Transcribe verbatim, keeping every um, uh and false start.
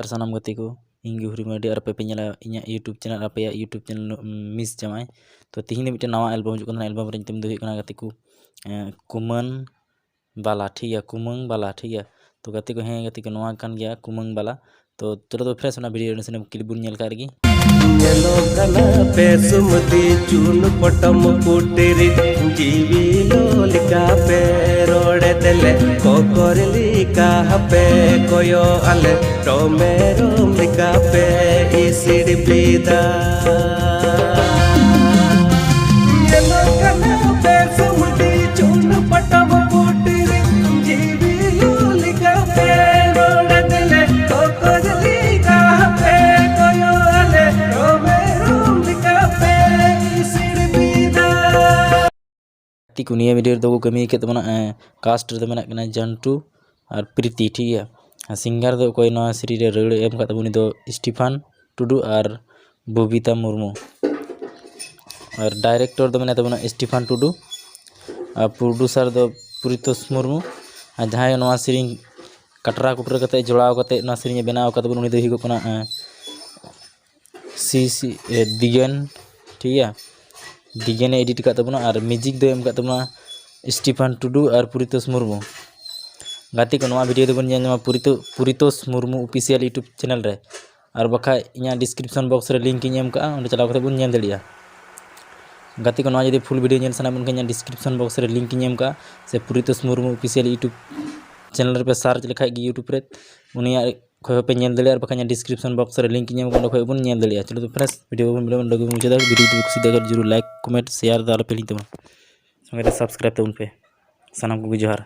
ᱟᱨ ᱥᱟᱱᱟᱢ ᱜᱟᱛᱮ ᱠᱚ, ᱤᱧ ᱜᱮ ᱦᱩᱨᱤ ᱢᱟᱨᱰᱤ, ᱟᱨ ᱟᱯᱮ ᱯᱮ ᱧᱮᱞᱟ ᱤᱧᱟᱹᱜ YouTube channel, ᱟᱯᱮᱭᱟᱜ YouTube channel ᱢᱤᱥ ᱡᱟᱢᱟᱭ᱾ ᱛᱚ ᱛᱤᱦᱤᱧ ᱫᱚ ᱢᱤᱫᱴᱮᱱ ᱱᱟᱣᱟ album ᱦᱤᱡᱩᱜ ᱠᱟᱱᱟ, album ᱨᱮ ᱧᱩᱛᱩᱢ ᱫᱚ ᱦᱩᱭᱩᱜ ᱠᱟᱱᱟ ᱜᱟᱛᱮ ᱠᱚ, ᱮᱸ, ᱠᱩᱢᱟᱹᱱ ᱵᱟᱞᱟ, ᱴᱷᱤᱠ ᱜᱮᱭᱟ, ᱠᱩᱢᱟᱹᱝ ᱵᱟᱞᱟ, ᱴᱷᱤᱠ ᱜᱮᱭᱟ᱾ ᱛᱚ ᱜᱟᱛᱮ ᱠᱚ, ᱦᱮᱸ ᱜᱟᱛᱮ ᱠᱚ, ᱱᱚᱣᱟ ᱠᱟᱱ ᱜᱮᱭᱟ ᱠᱩᱢᱟᱹᱝ ᱵᱟᱞᱟ᱾ ᱛᱚ ᱪᱚᱞᱚ ᱛᱚ friends, ᱚᱱᱟ video ᱱᱟᱥᱮᱱᱟᱜ clip ᱵᱚᱱ ᱧᱮᱞ ᱠᱟᱜ ᱨᱮᱜᱮ᱾ ᱧᱮᱞᱚᱜ ᱠᱟᱱᱟ ᱯᱮ ᱥᱩᱢᱩᱫᱤ ᱪᱩᱱ ᱯᱚᱴᱚᱢ ᱯᱩᱴᱤᱨᱤ, ᱡᱤᱣᱤ ᱞᱚ ᱞᱮᱠᱟ ᱯᱮ ᱨᱚᱲᱮ ᱫᱮᱞᱮ, ᱠᱚᱠᱚᱨ ᱞᱮᱠᱟ ᱦᱟᱯᱮ ᱠᱚᱭᱚᱜ ᱟᱞᱮ, ᱴᱚᱢᱮᱨᱚᱢ ᱞᱮᱠᱟ ᱯᱮ ᱤᱥᱤᱲ ᱵᱤᱫᱟ᱾ ᱧᱮᱞᱚᱜ ᱠᱟᱱᱟ ᱯᱮ ᱥᱩᱢᱩᱫᱤ ᱪᱩᱱ ᱯᱚᱴᱚᱢ ᱯᱩᱴᱤᱨᱤ, ᱡᱤᱣᱤ ᱞᱚ ᱞᱮᱠᱟ ᱯᱮ ᱨᱚᱲᱮ ᱫᱮᱞᱮ, ᱠᱚᱠᱚᱨ ᱞᱮᱠᱟ ᱦᱟᱯᱮ ᱠᱚᱭᱚᱜ ᱟᱞᱮ, ᱴᱚᱢᱮᱨᱚᱢ ᱞᱮᱠᱟ ᱯᱮ ᱤᱥᱤᱲ ᱵᱤᱫᱟ᱾ ᱜᱟᱛᱮ ᱠᱚ, ᱱᱤᱭᱟᱹ video ᱨᱮᱫᱚ ᱠᱚ ᱠᱟᱹᱢᱤ ᱟᱠᱟᱫ ᱛᱟᱵᱚᱱᱟ, ᱮᱸ, cast ᱨᱮᱫᱚ ᱢᱮᱱᱟᱜ ᱠᱤᱱᱟ ᱡᱟᱱᱴᱩ ᱟᱨ ᱯᱨᱤᱛᱤ, ᱴᱷᱤᱠ ᱜᱮᱭᱟ᱾ ᱟᱨ singer ᱫᱚ ᱚᱠᱚᱭ ᱱᱚᱣᱟ ᱥᱮᱨᱮᱧ ᱨᱮ ᱨᱟᱹᱲ ᱮ ᱮᱢ ᱟᱠᱟᱫ ᱛᱟᱵᱚᱱᱟ, ᱩᱱᱤ ᱫᱚ ᱥᱴᱤᱯᱷᱟᱱ ᱴᱩᱰᱩ ᱟᱨ ᱵᱚᱵᱤᱛᱟ ᱢᱩᱨᱢᱩ᱾ ᱟᱨ director ᱫᱚ ᱢᱮᱱᱟᱭ ᱛᱟᱵᱚᱱᱟ ᱥᱴᱤᱯᱷᱟᱱ ᱴᱩᱰᱩ, ᱟᱨ producer ᱫᱚ ᱯᱩᱨᱤᱛᱳᱥ ᱢᱩᱨᱢᱩ᱾ ᱟᱨ ᱡᱟᱦᱟᱸᱭ ᱱᱚᱣᱟ ᱥᱮᱨᱮᱧ ᱠᱟᱴᱨᱟ ᱠᱩᱴᱨᱟᱹ ᱠᱟᱛᱮ, ᱡᱚᱲᱟᱣ ᱠᱟᱛᱮ ᱱᱚᱣᱟ ᱥᱮᱨᱮᱧ ᱮ ᱵᱮᱱᱟᱣ ᱟᱠᱟᱫ ᱛᱟᱵᱚᱱᱟ, ᱩᱱᱤ ᱫᱚᱭ ᱦᱩᱭᱩᱜ ᱠᱟᱱᱟ, ᱮᱸ, ᱥᱤ ᱥᱤ, ᱮ, ᱫᱤᱜᱮᱱ, ᱴᱷᱤᱠ ᱜᱮᱭᱟ, ᱫᱤᱜᱮᱱᱮ edit ᱟᱠᱟᱫ ᱛᱟᱵᱚᱱᱟ᱾ ᱟᱨ music ᱫᱚᱭ ᱮᱢ ᱟᱠᱟᱫ ᱛᱟᱵᱚᱱᱟ ᱥᱴᱤᱯᱷᱟᱱ ᱴᱩᱰᱩ ᱟᱨ ᱯᱩᱨᱤᱛᱳᱥ ᱢᱩᱨᱢᱩ᱾ ᱜᱟᱛᱮ ᱠᱚ, ᱱᱚᱣᱟ video ᱫᱚᱵᱚᱱ ᱧᱮᱞ ᱧᱟᱢᱟ ᱯᱩᱨᱤᱛᱳ-, ᱯᱩᱨᱤᱛᱳᱥ ᱢᱩᱨᱢᱩ official YouTube channel ᱨᱮ, ᱟᱨ ᱵᱟᱠᱷᱟᱡ ᱤᱧᱟᱹᱜ description box ᱨᱮ link ᱤᱧ ᱮᱢ ᱠᱟᱜᱼᱟ, ᱚᱸᱰᱮ ᱪᱟᱞᱟᱣ ᱠᱟᱛᱮ ᱵᱚᱱ ᱧᱮᱞ ᱫᱟᱲᱮᱭᱟᱜᱼᱟ᱾ ᱜᱟᱛᱮ ᱠᱚ, ᱱᱚᱣᱟ ᱡᱩᱫᱤ full video ᱧᱮᱞ ᱥᱟᱱᱟ ᱵᱚᱱ ᱠᱷᱟᱱ, ᱤᱧᱟᱹᱜ description box ᱨᱮ link ᱤᱧ ᱮᱢ ᱠᱟᱜᱼᱟ, ᱥᱮ ᱯᱩᱨᱤᱛᱳᱥ ᱢᱩᱨᱢᱩ official YouTube channel ᱨᱮᱯᱮ search ᱞᱮᱠᱷᱟᱡ ᱜᱮ YouTube ᱨᱮ, ᱩᱱᱤᱭᱟᱜ ᱠᱷᱚᱡ ᱦᱚᱸᱯᱮ ᱧᱮᱞ ᱫᱟᱲᱮᱭᱟᱜᱼᱟ, ᱟᱨ ᱵᱟᱠᱷᱟᱡ ᱤᱧᱟᱹᱜ description box ᱨᱮ link ᱤᱧ ᱮᱢ ᱠᱟᱜᱼᱟ, ᱚᱸᱰᱮ ᱠᱷᱚᱡ ᱵᱚᱱ ᱧᱮᱞ ᱫᱟᱲᱮᱭᱟᱜᱼᱟ᱾ ᱪᱚᱞᱚ ᱛᱚ friends, video ᱵᱚᱱ, video ᱵᱚᱱ ᱱᱚᱰᱮ ᱜᱮᱵᱚᱱ ᱢᱩᱪᱟᱹᱫᱟ᱾ Video ᱡᱩᱫᱤ ᱠᱩᱥᱤ ᱫᱟᱲᱮᱭᱟᱜ ᱠᱷᱟᱱ ᱡᱚᱨᱩᱨ like, comment, share ᱫᱚ ᱟᱞᱚᱯᱮ ᱦᱤᱲᱤᱧ ᱛᱟᱵᱚᱱᱟ, ᱥᱚᱸᱜᱮ ᱛᱮ subscribe ᱛᱟᱵᱚᱱ ᱯᱮ᱾ ᱥᱟᱱᱟᱢ ᱠᱚᱜᱮ ᱡᱚᱦᱟᱨ᱾